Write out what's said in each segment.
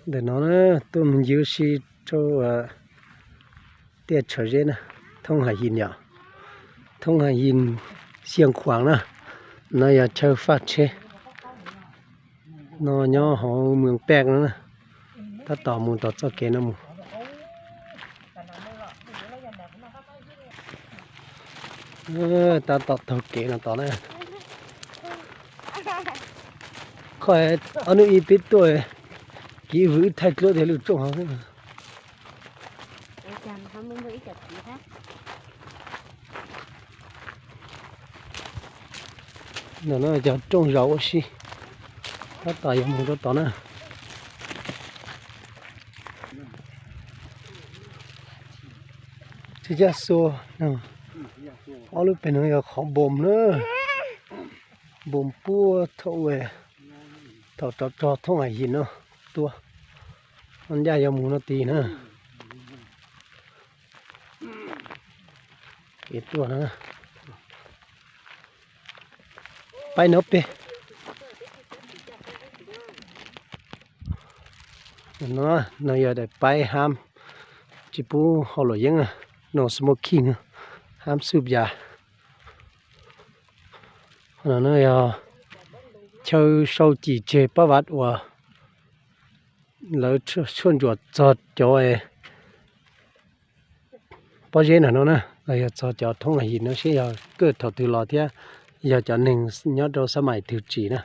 Ntawm no na, tuaj mus ncig ua si rau tiaj Tshav Zeb na, Thoob Has Yis yom, Thoob Has Yis, Xiav Khuam na, no yog chaw faj tsheb no nyob hauv Mws Paj no na, tab tom mus tom txoj kev no mus. Tab tom taug kev no tom na. Qhov ob hnub ib peb tuaj, kiv vwm wb thaij dluab tias lwj rooj hauv xwb. Ntawm no cov rooj zaum ua si, tab tom yuav mus rau tod na. Tsis yaj xua, ob lub pem no yog qhov npoo na, npoo puag thaum, thaum rov rog Thoob Has Yis no tuaj, ncaj yuav mus no tid na. Kev tuaj na, paib no pem. No, no yog daim paib hab tsis pub haus luam yeeb, no smoking, hab xuj yas. No yog chaw sau cim tseg pab vav uas lawv tshuaj ntsuam txog cov pob zeb ntawm no na, los yog txog cov Thoob Has Yis no seb yog kawj thaum twg los thiab yog cov neeg nyob rau xab mais twg tsim na.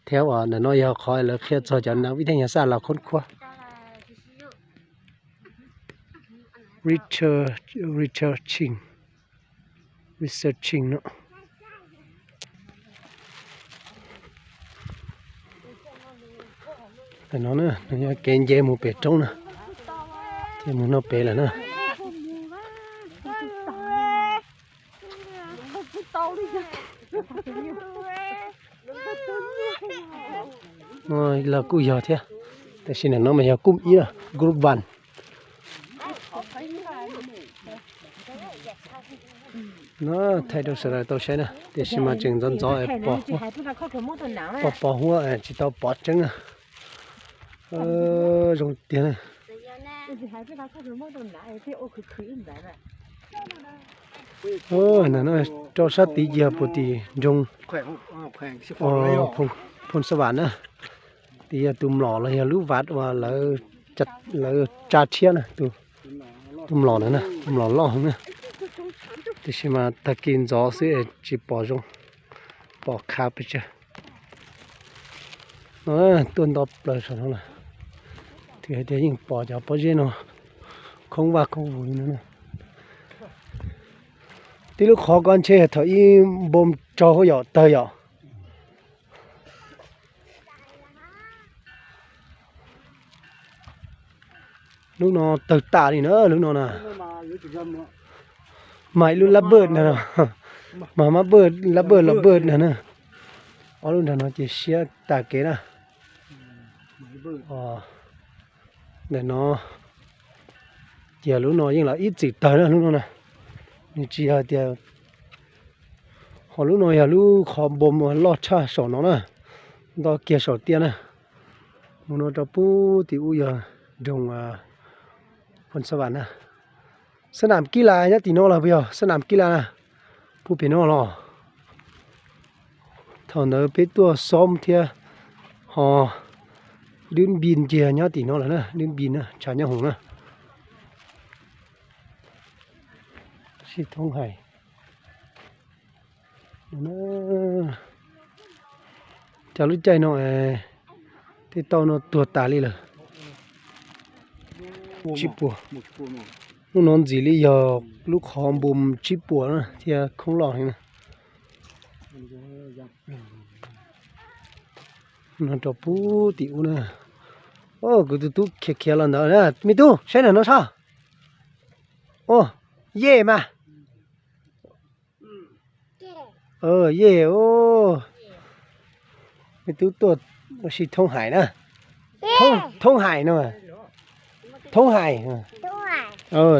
Thiab uas ntawm no yog qhov lawv qhia txog cov nav vib thaj nyas xaj los khoob khuab. Richard, Richard Ching, Richard Ching no. No na, no yog kev nce mus pem roob na, ces mus no pem lawm na. Los kuj yog thiab, tab sis ntawm no mas yog kuj ib, group one. No thaij rau sawv daws tau saib na, tiam sis mas tseem ntxov ntxov, pos pos huab tsis tau pom tseeb na. Zoo tiag na. Ntawm no rau sab tid yog puag tim nroog Phoos Xab Vam na. Tid yog tus mlom los yog lub vav uas lawv tsa tshiab na, tus mlom na, tus mlom loj heev na. Tiam sis mas tag kis ntxov xwb es tsis pom zoo, pom khav pes tsawg. No tuaj nto plaws saum no lawm, thiaj hais tias yeej pom cov pob zeb no khoob vaj khoob vus li no. Tib lub qhov ko ntshe thaum ib npoo tsaug yom, tawg yom. Lub no tawg tas li na, lub no na. Mas ib lub lab pawj ntag, mas mab pawj, lab pawj los pawj ntag na. Ob lub nrag no ces siab tas kev na. Ntawm no ces lub no yeej los ib txwm tawg na, lub no na. Nws tsis yog tias, ho lub no yog lub qhov npoo loj tshaj saum no na, nto kiag saum tiaj na. Mus no rau puag tim ub yog nroog Phoos Xab Vam na. Xab nam kib las nyob tim no los puas yog? Xab nam kib las na, puag pem no los. Thaum ntawd peb tuaj xoob thiab, ho Dwb Npis ces nyob tim no lawm na, Dwb Npis na, tshav nyob hoom na. Sib Thoob Hais. Cov lub caij no tej tauj no tuag tas li lawm. Tsib puas. Lub no ntxim li yog lub qhov npoo tsib puas na thiab khoob loj heev na. No rau puag tim ub na. Kuv tus tub khiav khiav los ntawd na, me tub saib ntawm no soj. Ua, yej mas. Yej, me tub tuaj ua si Thoob Hais na. Thoob Hais no. Thoob Hais.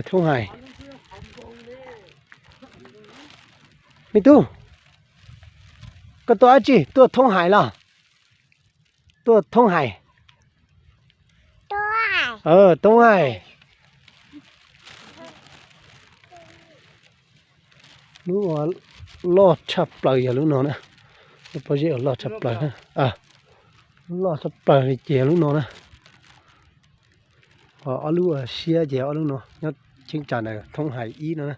Thoob Hais. Me tub, koj tuaj dab tsi? Tuaj Thoob Hais los? Tuaj Thoob Hais. Toob Aim. Lub uas loj tshaj plaws yog lub no na. Lub pob zeb uas loj tshaj plaws na. Loj tshaj plaws li ces yog lub no na. Ho ob lub uas siab ces ob lub no nyob cheeb tsam ntawm Thoob Hais ib no na.